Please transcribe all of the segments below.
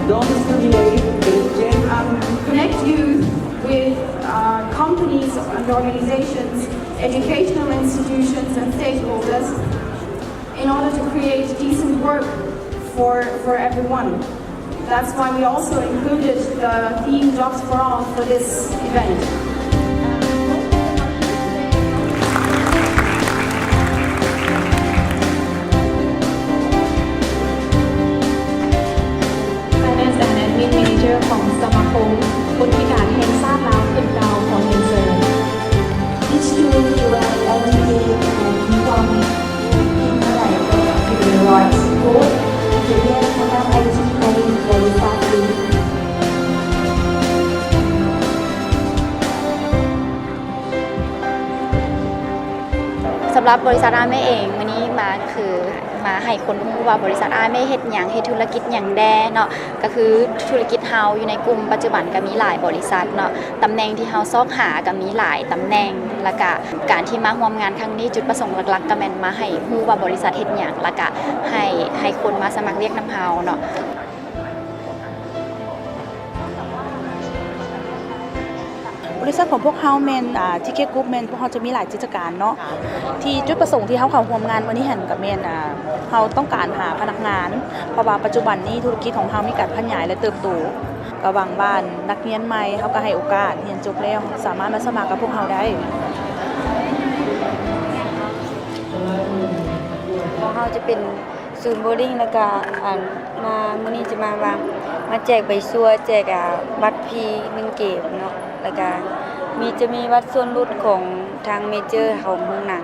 Don't discriminate, but again, um, connect youth with, uh, companies and organizations, educational institutions and stakeholders in order to create decent work for, for everyone. That's why we also included the theme Jobs for All for this event. ໄຟແນນສ໌ ແອນ ແອັດມິນ ແມເນເຈີ ຂອງສະມາຄົມຄົນພິການແຫ່ງຊາດລາວ ຂຶ້ນກ່າວຂໍຮຽນເຊີນ. This tool will help educate and inform in the right of human rights. Support the Vietnam I T ໃນບໍລິສັດ ສຳລັບບໍລິສັດອາເມເອງ ມື້ນີ້ມາກໍຄືມາໃຫ້ຄົນຮູ້ວ່າບໍລິສັດອາເມເຮັດຫຍັງ, ເຮັດທຸລະກິດຫຍັງແດ່ເນາະ. ກໍຄືທຸລະກິດເຮົາຢູ່ໃນກຸ່ມປັດຈຸບັນກໍມີຫຼາຍບໍລິສັດເນາະ, ຕຳແໜ່ງທີ່ເຮົາຊອກຫາກໍມີຫຼາຍຕຳແໜ່ງ, ແລ້ວກະການທີ່ມາຮ່ວມງານຄັ້ງນີ້ ຈຸດປະສົງຫຼັກໆກໍແມ່ນມາໃຫ້ຮູ້ວ່າບໍລິສັດເຮັດຫຍັງ ແລ້ວກະໃຫ້ ໃຫ້ຄົນມາສະໝັກວຽກນຳເຮົາເນາະ. ບໍລິສັດຂອງພວກເຮົາແມ່ນ ອ່າ ທີເຄ ກຣຸບ ແມ່ນພວກເຮົາຈະມີຫຼາຍກິດຈະການເນາະ ທີ່ຈຸດປະສົງທີ່ເຮົາເຂົ້າຮ່ວມງານມື້ນີ້ຫັ້ນກໍແມ່ນ ອ່າ ເຮົາຕ້ອງການຫາພະນັກງານ ເພາະວ່າປັດຈຸບັນນີ້ທຸລະກິດຂອງເຮົາມີການຂະຫຍາຍ ແລະ ເຕີບໂຕ ກໍຫວັງວ່ານັກຮຽນໃໝ່ເຮົາກໍໃຫ້ໂອກາດຮຽນຈົບແລ້ວສາມາດມາສະໝັກກັບພວກເຮົາໄດ້. ຂອງເຮົາຈະເປັນ ສູນໂບລິງ ແລ້ວກະ ອັນ ມາມື້ນີ້ຈະມາວ່າ ມາແຈກໃບຊົວ ແຈກ ອາ ບັດຟຣີໜຶ່ງເກມເນາະ ແລ້ວກະມີ ຈະມີບັດສ່ວນຫຼຸດຂອງທາງເມເຈີຂອງໂຮງໜັງ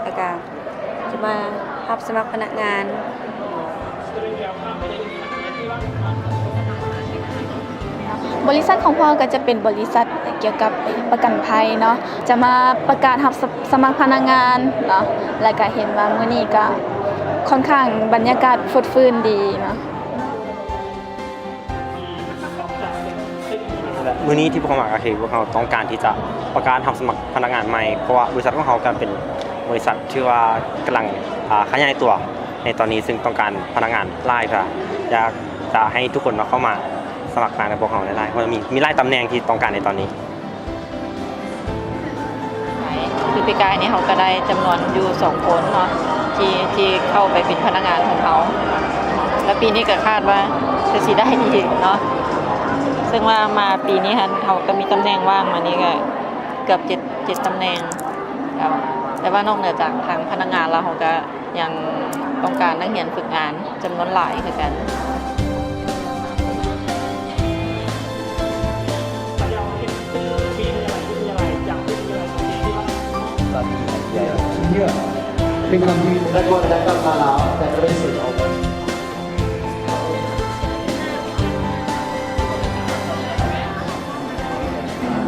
ແລ້ວກະຈະມາຮັບສະໝັກພະນັກງານ. ບໍລິສັດຂອງພວກເຮົາກໍຈະເປັນບໍລິສັດກ່ຽວກັບປະກັນໄພເນາະ ຈະມາປະກາດຮັບສະໝັກພະນັກງານເນາະ ແລ້ວກະເຫັນວ່າມື້ນີ້ກໍຄ່ອນຂ້າງບັນຍາກາດຟົດຟື້ນດີເນາະ. ມື້ນີ້ທີ່ພວກເຮົາມາກໍຄືພວກເຮົາຕ້ອງການທີ່ຈະປະກາດຮັບສະໝັກພະນັກງານໃໝ່ ເພາະວ່າບໍລິສັດຂອງເຮົາກໍເປັນບໍລິສັດທີ່ວ່າກຳລັງ ອາ ຂະຫຍາຍຕົວໃນຕອນນີ້ ຊຶ່ງຕ້ອງການພະນັກງານຫຼາຍ ເພື່ອຢາກຈະໃຫ້ທຸກຄົນເນາະເຂົ້າມາ ສະໝັກງານກັບພວກເຮົາຫຼາຍໆ ເພາະມີ ມີຫຼາຍຕຳແໜ່ງທີ່ຕ້ອງການໃນຕອນນີ້. ປີກາຍນີ້ເຮົາກໍໄດ້ຈຳນວນຢູ່ສອງຄົນເນາະ ທີ່ ທີ່ເຂົ້າໄປເປັນພະນັກງານຂອງເຮົາ ແລ້ວປີນີ້ກໍຄາດວ່າຈະຊິໄດ້ອີກເນາະ ເຊິ່ງວ່າມາປີນີ້ຫັ້ນ ເຮົາກໍມີຕຳແໜ່ງວ່າງມານີ້ກໍເກືອບເຈັດ ເຈັດຕຳແໜ່ງ ແຕ່ວ່ານອກເໜືອຈາກທາງພະນັກງານແລ້ວ ເຮົາກໍ ຍັງຕ້ອງການນັກຮຽນຝຶກງານຈຳນວນຫຼາຍຄືກັນ.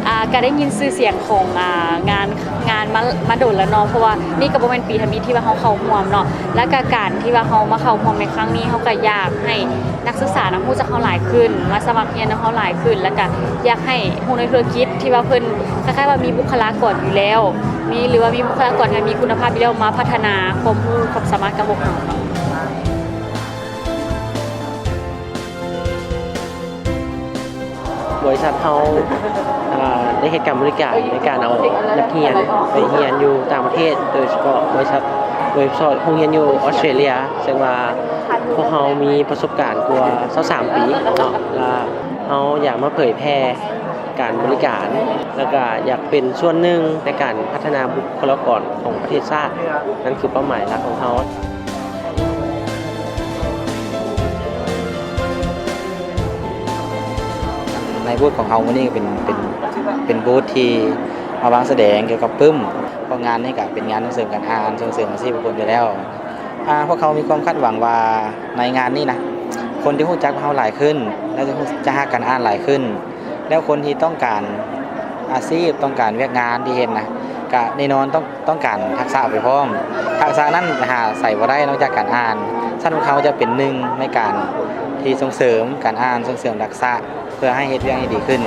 ອ່າ ກະໄດ້ຍິນຊື່ສຽງຂອງ ອ່າ ງານ ງານມາ ມາດົນແລ້ວເນາະ ເພາະວ່ານີ້ກະບໍ່ແມ່ນປີທຳອິດທີ່ວ່າເຮົາເຂົ້າຮ່ວມເນາະ ແລ້ວກະການທີ່ວ່າເຮົາມາເຂົ້າຮ່ວມໃນຄັ້ງນີ້ ເຮົາກະຢາກໃຫ້ນັກສຶກສານຳຮູ້ຈັກເຮົາຫຼາຍຂຶ້ນ ມາສະໝັກຮຽນນຳເຮົາຫຼາຍຂຶ້ນ ແລ້ວກະຢາກໃຫ້ຮູ້ໃນທຸລະກິດທີ່ວ່າເພິ່ນຄ້າຍໆວ່າມີບຸກຄະລາກອນຢູ່ແລ້ວ ມີ ຫຼືວ່າມີບຸກຄະລາກອນທີ່ມີຄຸນນະພາບຢູ່ແລ້ວ ມາພັດທະນາຄວາມຮູ້ຄວາມສາມາດກັບພວກເຮົາເນາະ. ບໍລິສັດເຮົາ ອ່າ ໄດ້ເຮັດການບໍລິການໃນການເອົານັກຮຽນໄປຮຽນຢູ່ຕ່າງປະເທດ ໂດຍສະເພາະບໍລິສັດ ໂດຍສະເພາະໂຮງຮຽນຢູ່ອອສເຕຣເລຍ ເຊິ່ງວ່າພວກເຮົາມີປະສົບການກວ່າຊາວສາມປີເນາະ ລະເຮົາຢາກມາເຜີຍແຜ່ການບໍລິການ ລະກະຢາກເປັນສ່ວນໜຶ່ງໃນການພັດທະນາບຸກຄະລາກອນຂອງປະເທດຊາດ ນັ້ນຄືເປົ້າໝາຍຫຼັກຂອງເຮົາ. ໃນບູດຂອງເຮົາມື້ນີ້ເປັນ ເປັນ ເປັນບູດທີ່ມາວາງສະແດງກ່ຽວກັບປຶ້ມ ເພາະງານນີ້ກະເປັນງານສົ່ງເສີມການອ່ານ ສົ່ງເສີມອາຊີບບຸກຄົນຢູ່ແລ້ວ. ອາ ພວກເຮົາມີຄວາມຄາດຫວັງວ່າໃນງານນີ້ນະ ຄົນຈະຮູ້ຈັກເຮົາຫຼາຍຂຶ້ນ ແລະ ຈະຮູ້ ຈະຮັກການອ່ານຫຼາຍຂຶ້ນ ແລ້ວຄົນທີ່ຕ້ອງການອາຊີບ ຕ້ອງການວຽກງານທີ່ເຮັດນະ ກະແນ່ນອນຕ້ອງ ຕ້ອງການທັກສະໄປພ້ອມ ທັກສະນັ້ນຫາໃສບໍ່ໄດ້ນອກຈາກການອ່ານ ຊັ້ນພວກເຮົາຈະເປັນໜຶ່ງໃນການທີ່ສົ່ງເສີມການອ່ານ ສົ່ງເສີມທັກສະເພື່ອໃຫ້ເຮັດວຽກໃຫ້ດີຂຶ້ນ.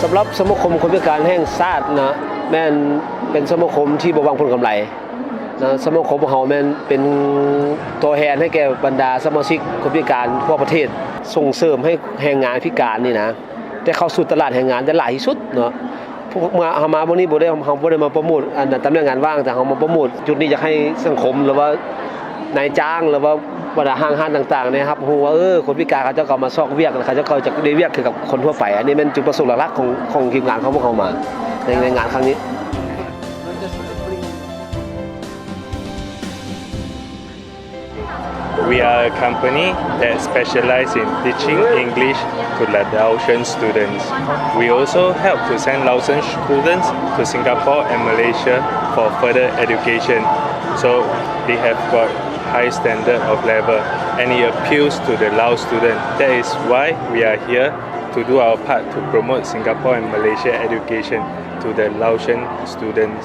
ສຳລັບສະມາຄົມຄົນພິການແຫ່ງຊາດນະ ແມ່ນ ເປັນສະມາຄົມທີ່ບໍ່ຫວັງຜົນກຳໄລນະ, ສະມາຄົມຂອງເຮົາແມ່ນເປັນຕົວແທນໃຫ້ແກ່ບັນດາສະມາຊິກຄົນພິການທົ່ວປະເທດ, ສົ່ງເສີມໃຫ້ແຮງງານພິການນີ້ນະ ໄດ້ເຂົ້າສູ່ຕະຫຼາດແຮງງານໄດ້ຫຼາຍທີ່ສຸດເນາະ. ພວກເຮົາມາມື້ນີ້ບໍ່ໄດ້ ເຮົາບໍ່ໄດ້ມາໂປຣໂມດອັນຕຳແໜ່ງງານວ່າງ, ແຕ່ເຮົາມາໂປຣໂມດຈຸດນີ້ ຢາກໃຫ້ສັງຄົມ ຫຼືວ່ານາຍຈ້າງ ຫຼືວ່າບັນດາຫ້າງຮ້ານຕ່າງໆ ໄດ້ຮັບຮູ້ວ່າ ເອີ ຄົນພິການເຂົາເຈົ້າກໍມາຊອກວຽກ ແລະ ເຂົາເຈົ້າກໍຈະໄດ້ວຽກຄືກັບຄົນທົ່ວໄປ. ອັນນີ້ແມ່ນຈຸດປະສົງຫຼັກໆຂອງ ຂອງທີມງານຂອງພວກເຮົາມາໃນ ໃນງານຄັ້ງນີ້. We are a company that specialize in teaching English to the Laotian students. We also help to send Laotian students to Singapore and Malaysia for further education. So they have got high standard of level and it appeals to the Lao student. That is why we are here to do our part to promote Singapore and Malaysia education to the Laotian students.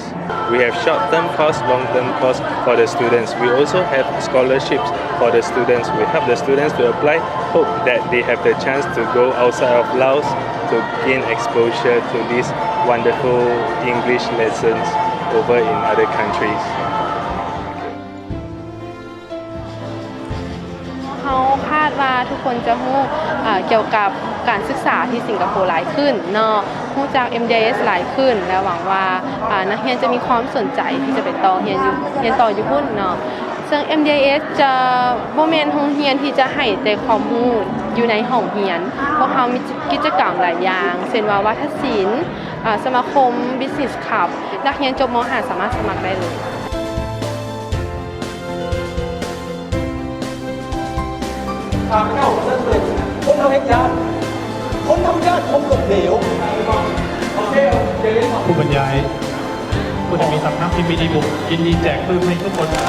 We have short-term course, long-term course for the students. We also have scholarships for the students. We help the students to apply, hope that they have the chance to go outside of Laos to gain exposure to these wonderful English lessons over in other countries. ເຮົາຄາດວ່າທຸກຄົນຈະຮູ້ ເອີ ກ່ຽວກັບການສຶກສາທີ່ສິງກະໂປຫຼາຍຂຶ້ນເນາະ, ຮູ້ຈັກ ເອັມ ດີ ໄອ ເອສ ຫຼາຍຂຶ້ນ ແລະ ຫວັງວ່າ ເອີ ນັກຮຽນຈະມີຄວາມສົນໃຈທີ່ຈະໄປຕໍ່ຮຽນຢູ່ ຮຽນຕໍ່ຢູ່ພຸ້ນເນາະ. ເຊິ່ງ ເອັມ ດີ ໄອ ເອສ ຈະບໍ່ແມ່ນໂຮງຮຽນທີ່ຈະໃຫ້ແຕ່ຄວາມຮູ້ຢູ່ໃນຫ້ອງຮຽນ. ພວກເຮົາມີກິດຈະກຳຫຼາຍຢ່າງ ເຊັ່ນວ່າ ວາທະສິນ, ເອີ ສະມາຄົມ Business Club, ນັກຮຽນຈົບ ມ.ຫ້າ ສາມາດສະໝັກໄດ້ເລີຍ. ຂ້າພະເຈົ້າສະເສີນຄົນທຳເຮັດຊາດ, ຄົນທຳຊາດຄົງລົ້ມເຫຼວ. ຜູ້ບັນຍາຍ ຜູ້ໃດມີຄຳຖາມທີ່ມີດີບຸກ ຍິນດີແຈກປຶ້ມໃຫ້ທຸກຄົນ. ທີ່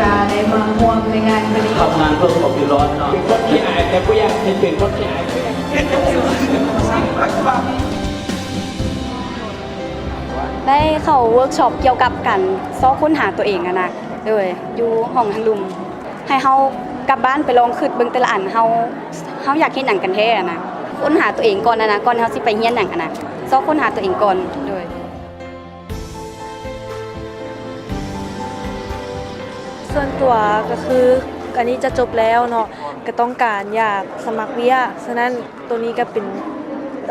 ວ່າໄດ້ມາຮ່ວມໃນງານມື້ນີ້ ທຳງານເພື່ອຄວາມຢູ່ລອດເນາະ. ເປັນຄົນຂີ້ອາຍ ແຕ່ບໍ່ຢາກໃຫ້ເປັນຄົນຂີ້ອາຍ. ໄດ້ເຂົ້າເວີກຊັອບກ່ຽວກັບການຊອກຄົ້ນຫາຕົວເອງຫັ້ນນະ ໂດຍ ຢູ່ຫ້ອງຫັ້ນລຸ່ມ ໃຫ້ເຮົາກັບບ້ານໄປລອງຄິດເບິ່ງແຕ່ລະອັນ ເຮົາ ເຮົາຢາກເຮັດຫຍັງກັນແທ້ຫັ້ນນະ, ຄົ້ນຫາຕົວເອງກ່ອນຫັ້ນນະ ກ່ອນເຮົາຊິໄປຮຽນຫຍັງຫັ້ນນະ ຊອກຄົ້ນຫາຕົວເອງກ່ອນ ໂດຍ. ສ່ວນຕົວກໍຄື ອັນນີ້ຈະຈົບແລ້ວເນາະ ກໍຕ້ອງການຢາກສະໝັກວຽກ, ສະນັ້ນ ໂຕນີ້ກໍເປັນ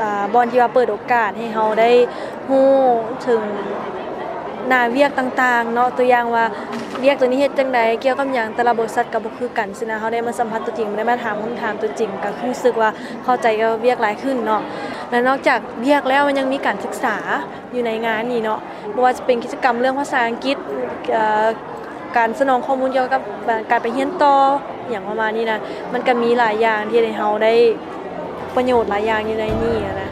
ອາ ບ່ອນທີ່ວ່າເປີດໂອກາດໃຫ້ເຮົາໄດ້ຮູ້ເຖິງໜ້າວຽກຕ່າງໆເນາະ, ຕົວຢ່າງວ່າວຽກໂຕນີ້ເຮັດຈັ່ງໃດ ກ່ຽວກັບຫຍັງ ແຕ່ລະບໍລິສັດກໍບໍ່ຄືກັນຊີ້ນະ, ເຮົາໄດ້ມາສຳຜັດຕົວຈິງ ໄດ້ມາຖາມຄຳຖາມຕົວຈິງ ກໍຮູ້ສຶກວ່າເຂົ້າໃຈກັບວຽກຫຼາຍຂຶ້ນເນາະ. ແລະ ນອກຈາກວຽກແລ້ວ ມັນຍັງມີການສຶກສາຢູ່ໃນງານນີ້ເນາະ, ບໍ່ວ່າຈະເປັນກິດຈະກຳເລື່ອງພາສາອັງກິດ ເອີ ການສະໜອງຂໍ້ມູນກ່ຽວກັບ ເອີ ການໄປຮຽນຕໍ່ ຫຍັງປະມານນີ້ນະ, ມັນກະມີຫຼາຍຢ່າງທີ່ເຮັດໃຫ້ເຮົາໄດ້ປະໂຫຍດຫຼາຍຢ່າງຢູ່ໃນນີ້ຫັ້ນນະ.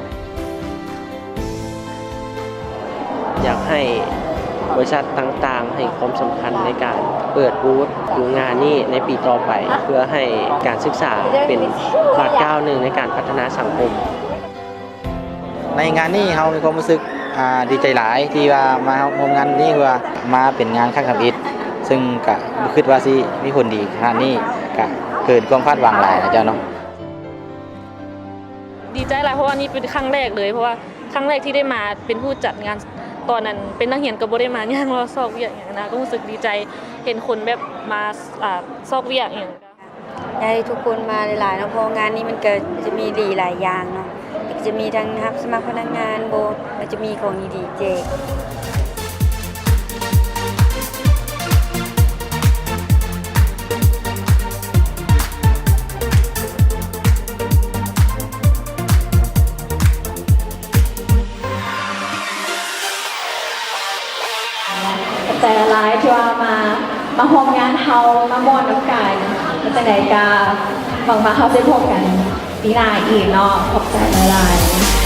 ຢາກໃຫ້ບໍລິສັດຕ່າງໆໃຫ້ຄວາມສຳຄັນໃນການເປີດບູດຢູ່ງານນີ້ໃນປີຕໍ່ໄປ ເພື່ອໃຫ້ການສຶກສາເປັນບາດກ້າວໜຶ່ງໃນການພັດທະນາສັງຄົມ. ໃນງານນີ້ເຮົາມີຄວາມຮູ້ສຶກ ອ່າ ດີໃຈຫຼາຍທີ່ວ່າມາຮ່ວມງານນີ້ ເພາະວ່າມາເປັນງານຄັ້ງທຳອິດ ເຊິ່ງກະບໍ່ຄິດວ່າຊິມີຜົນດີຂະໜາດນີ້ ກະເກີນຄວາມຄາດຫວັງຫຼາຍນະເຈົ້າເນາະ. ດີໃຈຫຼາຍ ເພາະວ່ານີ້ເປັນຄັ້ງແລກເລີຍ ເພາະວ່າຄັ້ງແລກທີ່ໄດ້ມາເປັນຜູ້ຈັດງານ, ຕອນນັ້ນເປັນນັກຮຽນກໍບໍ່ໄດ້ມາ ຍ່າງເລາະຊອກວຽກຫຍັງນະ, ກໍຮູ້ສຶກດີໃຈ ເຫັນຄົນແບບມາ ອ່າ ຊອກວຽກຫຍັງ. ຢາກໃຫ້ທຸກຄົນມາຫຼາຍໆເນາະ ເພາະງານນີ້ມັນກະຈະມີດີຫຼາຍຢ່າງເນາະ, ກະຈະມີທັງຮັບສະໝັກພະນັກງານບໍ ກະຈະມີຂອງດີໆແຈກ. ຂອບໃຈຫຼາຍໆທີ່ວ່າມາ ມາຮ່ວມງານເຮົາ ມາມ່ວນນຳກັນ. ເປັນຈັ່ງໃດກະຫວັງວ່າເຮົາຈະພົບກັນປີໜ້າອີກເນາະ. ຂອບໃຈຫຼາຍໆ.